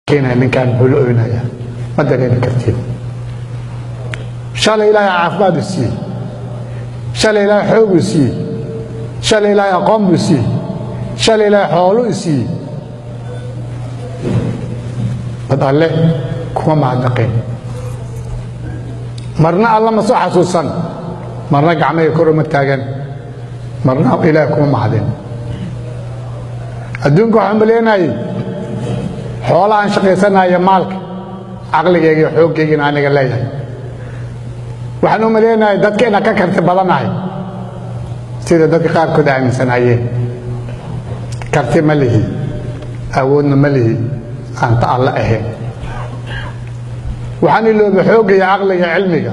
Keenaya ninkaan muxuu la oynayaa? Ma dareemi kartiin. Shalay Ilaahay caafimaad u siiyey, shalay Ilaahay xoog uu siiyey, shalay Ilaahay aqoon buu siiyey, shalay Ilaahay xoolo u siiyey. Dad Alle kuma mahadnaqeen. Marna Alla ma soo xasuusan, marna gacmahii kor uma taagan, marna Ilaahay kuma mahadin. Adduunka waxaan maleenayay xoolahaan shaqaysanaya, maalka, caqligayga iyo xooggaygina aniga leeyahay. Waxaan u maleenayay dadka inaan ka karti badanahay, sida dadka qaarkood aaminsanayeen. Karti ma lihi, awoodna ma lihi aan ta Alle ahayn. Waxaan iloobay xoogga iyo caqliga, cilmiga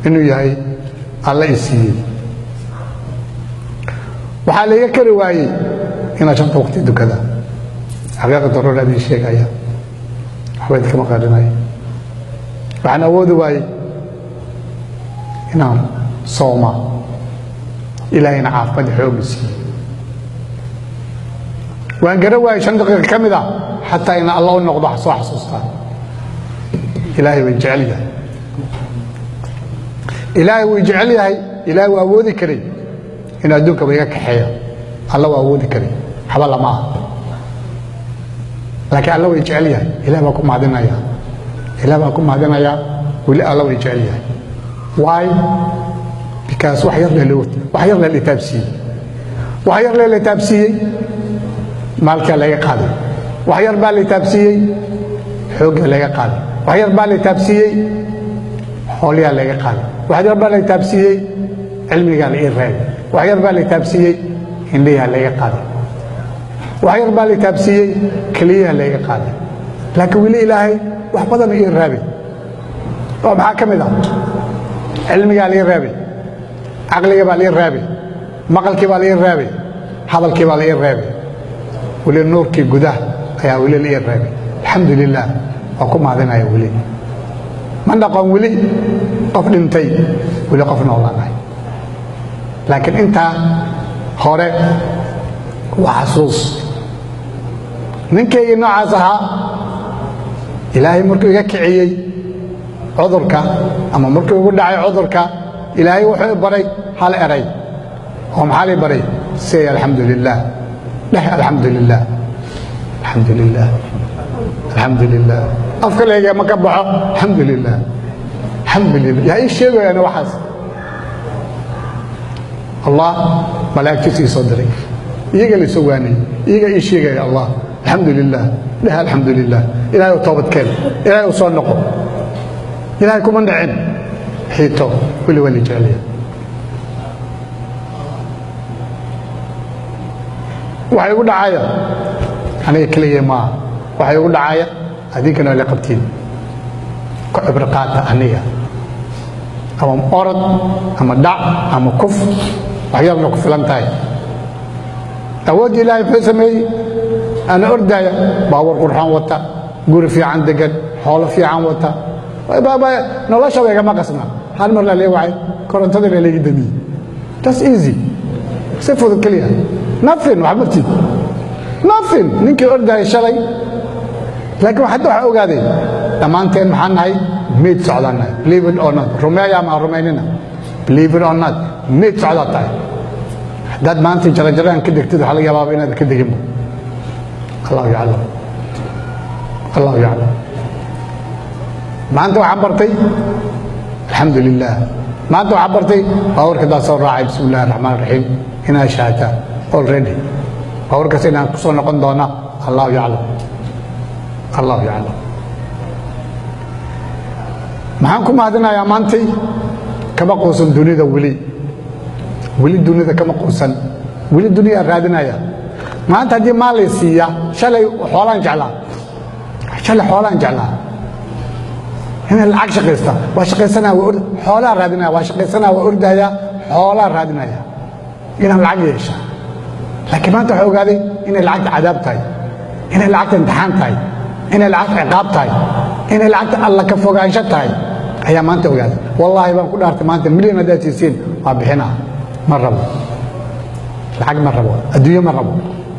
inuu yahay Alle i siiyey. Waxaa laiga kari waayey inaan shanta waqti dukada. Xaqiiqa daruura idin sheegaya, waxba idinkama qarinaya. Waxaan awoodi waayey inaan sooma. Ilaahayna caafimaad xoogi siiyey. Waan garan waayey 5 daqiiqa ka mid ah xataa ina Alla u noqdo, soo xasuustaa. Ilaahay way jecel yahay, Ilaahay way jecel yahay. Ilaahay waa awoodi karay inuu adduunkaba iga kaxeeyo. Alla waa awoodi karay, waxba lama ah, laakiin Alla way jecel yahay. Ilaah baa ku mahadinaya, Ilaah baa ku mahadinayaa. Weli Alla way jecel yahay. Why? Because wax yar la taabsiiyey, wax yar la taabsiiyey, maalkaa laga qaaday. Wax yar baa la taabsiiyey, xooggaa laga qaaday. Wax yar baa la taabsiiyey, xooliyaa laga qaaday. Wax yar baa la taabsiiyey, cilmigaa la ii reebay. Wax yar baa la taabsiiyey, indhihaa laga qaaday. Wax yar baa la taabsiiyey, keliyaha laga qaaday. Laakiin weli Ilaahay wax badan ii reebay. Oo maxaa ka mid ah? Cilmigaa lii reebay, caqliga baa lii reebay, maqalkii baa lii reebay, hadalkii baa lii reebay. Weli nuurkii gudaha ayaa weli la ii reebay. Alxamdu lilah, waa ku mahadinaya. Weli ma dhaqon weli qof dhintay, weli qof noolaanahay. Laakiin intaa hore waa xasuus. Ninkaygii noocaas ahaa, Ilaahay markuu iga kiciyey cudurka ama markuu igu dhacay cudurka, Ilaahay wuxuu baray hal eray. Oo maxaa lii baray? Say alxamdu lilah. Dheh alxamdu lilah, alxamdu lilah, alxamdu lilah. Afka layga ma ka baxo alxamdu lilah, alxamdu lilah. Yaa ii sheegayaan waxaas? Allah malaa'igtiisa ii soo diray, iyaga la soo waanayey, iyaga ii sheegaya. Allah, alxamdu lilah dheh, alxamdu lilah. Ilahay u toobadkeen, Ilahay u soo noqo. Ilahay kuma dhicin xiito. Weli waa la jeceliya. Waxa igu dhacaya aniga keligee maaha, waxa igu dhacaya adinkana waa la qabtiin. Ku cibro qaata aniga. Ama orod ama dhac ama kuf, wax yarna ku filan tahay. Awoodda Ilaahay muxuu sameeyey? Ana ordaya, baabuur qurxoon wata, guri fiican degan, xoolo fiican wata, noloshaba igama qasna. Hal mar laa lee wacay, korontadana layga damiyey. Just easy, si fudud keliya. Nothing, wax martid, nothing. Ninkii ordaya shalay. Laakiin hadda waxaa ogaaday dhammaanteen maxaan nahay? Mayd socdaan nahay. Believe it or not, rumeeya ama rumaynina, believe it or not, mayd socdaa tahay. Haddaad maanta jaranjaraan ka degtid, waxaa laga yabaaba inaad ka deginba. Allahu yaclam, allahu yaclam. Maanta waxaan bartay alxamdu lilah. Maanta waxaan bartay baabuurka haddaan soo raacay, bismi illahi raxmaan raxiim, inaan shahata already. Baabuurkaas inaan ku soo noqon doona, allahu yaclam, allahu yaclam. Maxaan ku mahadinayaa maantay? Kama quusan dunida weli, weli dunida kama quusan, weli duniyaa raadinaya. Maanta haddii maal lay siiya, shalay xoolaan jeclaa, shalay xoolaan jeclaa. Inay lacag shaqaysta, waa shaqaysanaya, waa xoolaa raadinaya, waa shaqaysanaya, waa ordaya, xoolaa raadinaya inaan lacag yeesha. Laakiin maanta waxaa ogaaday inay lacagta cadaab tahay, inay lacagta imtixaan tahay, inay lacagta ciqaab tahay, inay lacagta Alla ka fogaansho tahay ayaa maanta ogaaday. Wallaahi baan ku dhaartay, maanta milyan haddaad siisiin waa bixinaa. Ma rabo lacag, ma rabo adduunyo, ma rabo.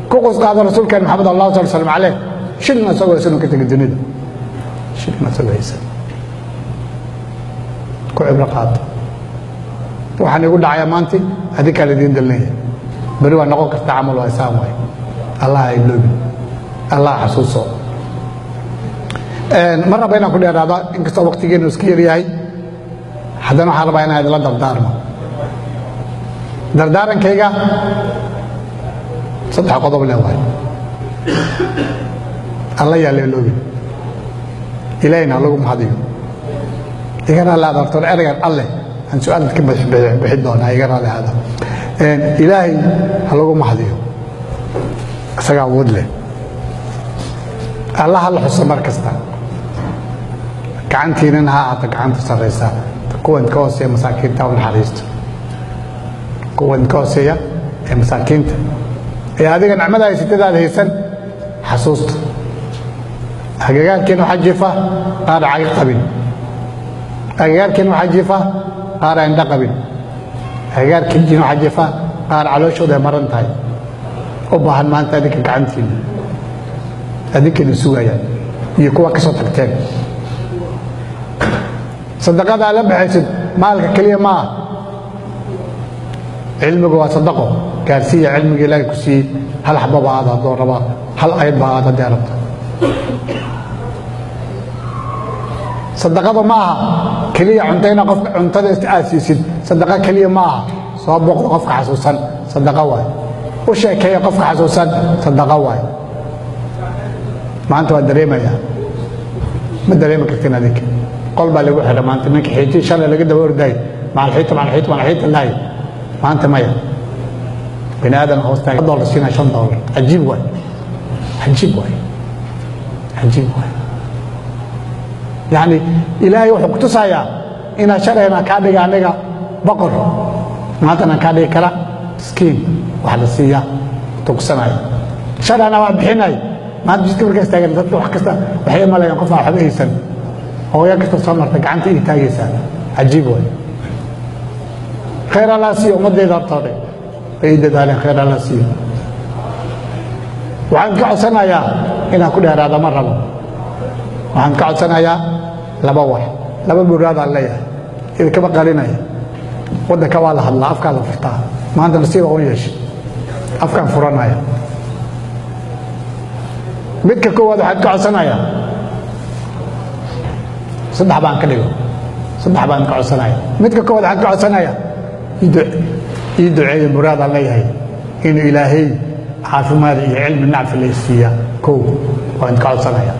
Ku qus qaado rasuulkeen Maxamed, allah sal slam caleyh. Shilin asagoo haysan ka tegay dunida, shilin asagoo haysan. Ku cibro qaato waxaan igu dhacaya maanta. Adinkaa laidiin dalnaya, beri waa noqon karta camal, waa isaan waay. Allah ha iloobin, Allah xasuuso. Ma raba inaan ku dheeraado, inkastoo waqtigeenu iska yaryahay, haddana waxaan rabaa inaan idinla dardaarmo. Dardaarankayga saddex qodob le waay. Alla yaa la iloobin, Ilaahayna ha lagu mahadiyo. Igana alla adartoon ereygan Alleh aan su-aal ka bixi doonaa. Igana alle hada, Ilaahay ha lagu mahadiyo, isagaa awood leh. Allah ha la xuso mar kasta. Gacantiinana ha ahaato gacanta sarraysa. Kuwan ka hooseeya masaakiinta u naxariisto, kuwan ka hooseeya ee masaakiinta ee adiga nicmada haysatadaad haysan xasuusta. Agagaarkeena waxaa jiifa qaar caga qabin, agagaarkeena waxaa jiifa qaar aan indho qabin, agagaarkeena waxaa jiifa qaar calooshooda ay maran tahay, u baahan maanta adinka gacantiina, adinkayna sugayaan iyo kuwa ka soo tagteen. Sadaqada aad la baxaysid maalka keliya ma ah, cilmigu waa sadaqo. Gaarsiiya cilmiga Ilaahay ku siiyey. Hal xababa aad haddoo rabaa, hal ayad ba aad haddii rabto. Sadaqada ma aha keliya cuntayna qofka cuntada aad siisid, sadaqa keliya ma aha. Soo booqda qofka xasuusan, sadaqa waay. U sheekeeya qofka xasuusan, sadaqa waay. Maanta waa dareemayaa, ma dareemi kartin adinka. Qol baa lagu xidha maanta ninka xiiti shalay laga daba ordaay, macalxiita, macalxiita, macalxiita lahay. Maanta maya, bini aadan hoos taagan dollar siinaa, $5. Cajiib waay, cajiib waay, cajiib waay. Yacni Ilaahay wuxuu ku tusayaa inaa shalayna kaa dhiga aniga boqor, maantana kaa dhigi kara miskiin wax la siiya tugsanaya. Shalayna waa bixinay, maanta jidka markaa istaagan dadka wax kasta waxay malayaan qof aan waxba haysan. Hooyo kasta soo marta gacanta ii taagaysaa. Cajiib waay. Khayr Allah siiyo ummadeyda, hortooda way ii dadaaleen. Khayr Allah siiyo. Waxaan ka codsanayaa, inaan ku dheeraada ma rabo, waxaan ka codsanayaa laba wax, laba muraadaan leeyahay, idinkama qarinaya. Waddanka waa la hadlaa, afkaa la furtaa. Maanta nasiiba un yeeshay, afkaan furanaya. Midka koowaad waxaan ka codsanayaa, saddex baan ka dhigo, saddex baan ka codsanaya. Midka koowaad waxaan ka codsanaya, ii duceeya. Muraadaan leeyahay inuu Ilaahay caafimaad iyo cilmi nacfi la siiya. Kow waan ka codsanaya.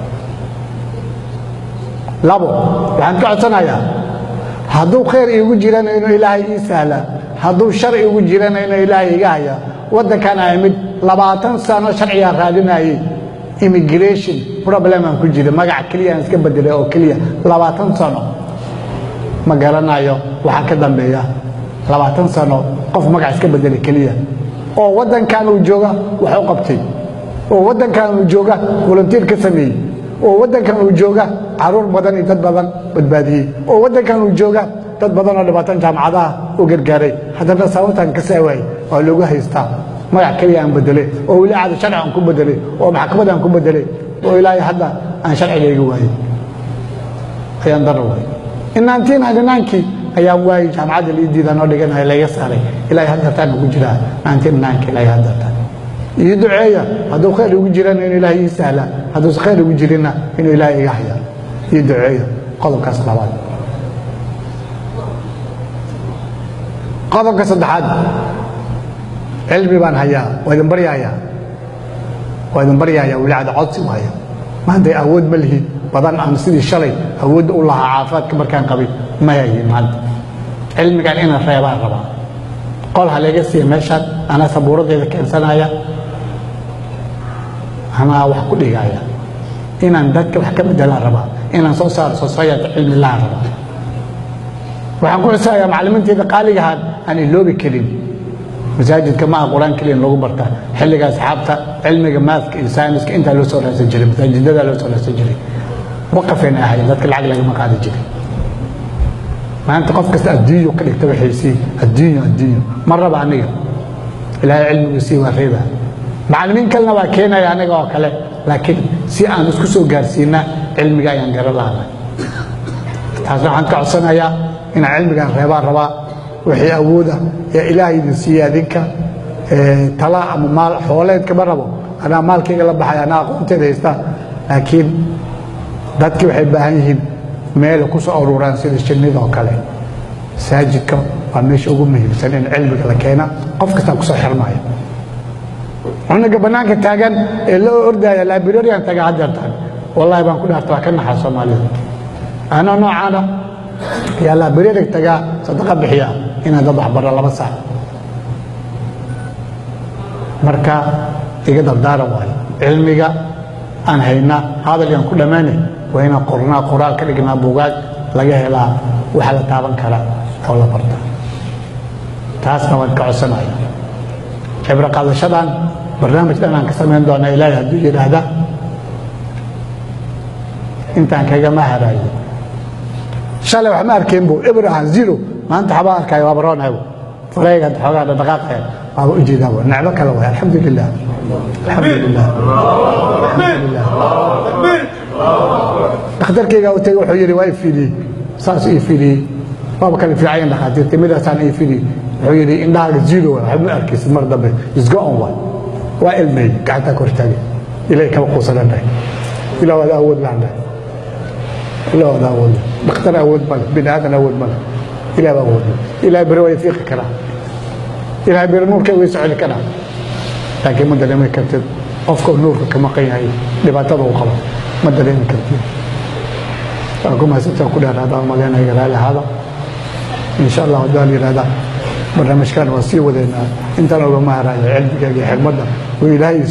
Labo waxaan ka codsanayaa, hadduu khayr iigu jirana inuu Ilaahay ii sahla, hadduu shar iigu jirana inuu Ilaahay iga haya. Waddankan aa mid 20 sano sharcigaan raadinayay, immigration problem aan ku jira, magac keliya aan iska bedelay oo keliya 20 sano. Ma garanayo waxaa ka dambeeya 20 sano qof magac iska bedelay keliya, oo waddankan uu jooga wax u qabtay, oo waddankan uu jooga volunteer ka sameeyey, oo waddankan uu jooga caruur badan iyo dad badan badbaadiyey, oo waddankan uu jooga dad badan oo dhibaatan jaamacadaha u gargaaray. Haddana sababtaan ka saawaayey waa loogu haystaa magac keliya aan bedelay, oo weli caada sharci aan ku bedelay, oo maxkamad aan ku bedelay, oo ilaahay hadda aan sharciga iga waayey. Ayaan dara waayey in 1999-kii ayaan waayey. Jaamacadda liidiida noo dhiganaya laga saaray. Ilaahay haddartaan ugu jiraa 1999-ki ilaahay haddartaan. Ii duceeya, hadduu khayr igu jirana inuu Ilaahay ii sahla, hadduusan khayr igu jirinna inuu Ilaahay iga haya. Ii duceeya qodobkaas labaad. Qodobka saddexaad, cilmi baan hayaa, waa idin baryahayaa, waa idin baryahayaa. Weli cada codsi waayo. Maanta awood ma lihi badan aan sidii shalay awoodda u lahaa caafimaadka markaan qabay ma hayin. Maanta cilmigan inaan reebaan rabaa. Qol ha laga siiya meeshaan, anaa sabuuraddeeda keensanaya, anaa wax ku dhigaya. Inaan dadka wax ka bedelaan rabaa, inaan soo saaro society cilmi lahaan rabaa. Waxaan ku xusayaa macallimiinteeda qaaligahaan aan iloobi karin. Masaajidka maaha Qur-aan keliya in lagu barta. Xilliga asxaabta cilmiga mathka iyo sayniska intaa loo soo raadsan jiray, masaajidada loo soo raadsan jiray, waqafayna ahayn, dadka lacag lagama qaadi jirin. Maanta qof kasta adduunyo ka dhigta waxaysii, adduunyo, adduunyo. Ma raba aniga. Ilaahay cilmigu sii waa reeba. Macallimiin kalena waa keenaya aniga oo kale, laakiin Si aan isku soo gaarsiina cilmiga ayaan garan lahanay. Taasna waxaan ka codsanayaa inaan cilmigan reebaan rabaa. Wixii awooda ee Ilaahay idin siiya adinka, tala ama maal xooleed kama rabo. Anaa maalkayga la baxay, anaa aqoonteeda haysta, laakiin dadkii waxay baahan yihiin meel ku soo ururaan sida shinnida oo kale. Masaajidka waa meesha ugu muhiimsan in cilmiga la keena. Qof kastaa kusoo xirmaya. Cunuga bannaanka taagan ee loo ordaya library-an taga haddeertaan, wallahi baan ku dhaarta, waa ka naxa Soomaalida. Anoo noocaana yaa library tagaa, sadaqa bixiya inaan dad waxbaro 2 saac. Marka iga dardaaran waayo, cilmiga aan hayna hadal yaan ku dhammaanay, waa inaan qornaa, qoraal ka dhignaa, buugaag laga helaa, waxa la taaban kara oo la barta. Taasna waan ka codsanaya. Cibro qaadashadan barnaamij dhan aan ka samayn doonaa, Ilaahay hadduu yidhaahda. Intaan kagama harayo. Shalay wax ma arkeen bu, eber ahaan, zero. Maanta waxbaa arkaya, waaba roonaybo, farayga hadda xoogaa dhaqdhaqaaqaya, waaba ujeedaabo, necbo kale waay. Alxamdulilah, alxamdulilah, alxamdulilah. Dhakhtarkayga u tegey, wuxuu yidhi, waa i fiiriyey, saas ii fiiriyey, waaba kala fiicayan dhakhaatiirta, midaasaan ii fiiriyey. Wuxuu yidhi, "Indhahaaga zero waay, waxba ma arkaysid mar dambe, is go on." Waay, waa ilmeeyey, gacantaa ka hortaagay. Ilahay kama quusanan dhahay, Ilah waad awood laan dhahay, Ilah waad awood leh. Dhakhtar awood male, bini aadan awood male, Ilah baa awood leh. Ilahay beri waa ifiiqi karaa, Ilahay beri nuurkay way soconi karaa, laakiin ma dareemi kartid qofka uu nuurka ka maqan yahay dhibaatada uu qabo, ma dareemi kartid. Waa ku mahadsantaan, ku dheeraada maleenaya, raali ahaada. Insha Allah haddii la yidhahda, barnaamijkan waa sii wadeynaa. Intaan ogama harayo cilmiga iyo xigmadda oo Ilaahay.